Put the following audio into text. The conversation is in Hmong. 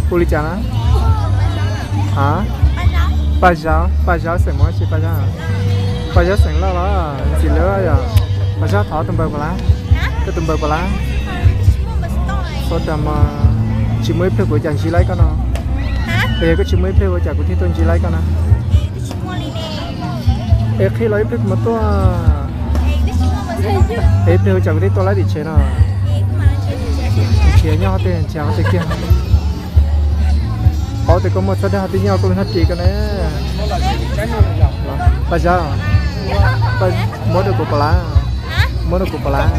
Hu li cas na? Ha? Paj Zab, Paj Zab xeem Hmoob tsis Paj Zab? Paj Zab xeem Lauj los Ntxim Lwm yom. Paj Zab thov tus npawb puas lab? Koj tus npawb puas lab? Xov tas mas tsis muaj ib pliag kuv cas ntsib laib koj no. Es yog koj tsis muaj ib pliag ua cas kuv thiaj tuaj ntsib laib koj na? Es qhia los ib pliag kuv mam tuaj. Es ib pliag ua cas kuv thiaj tuaj laib tim tsev no? Nrhiav nyob hov twg, nrhiav hov twg kiag. Paub tias koj muaj txhob dag hov twg nyob koj lub hnab ris koj ne. Paj Zab, muab rau kuv puas lab? Muab rau kuv puas lab?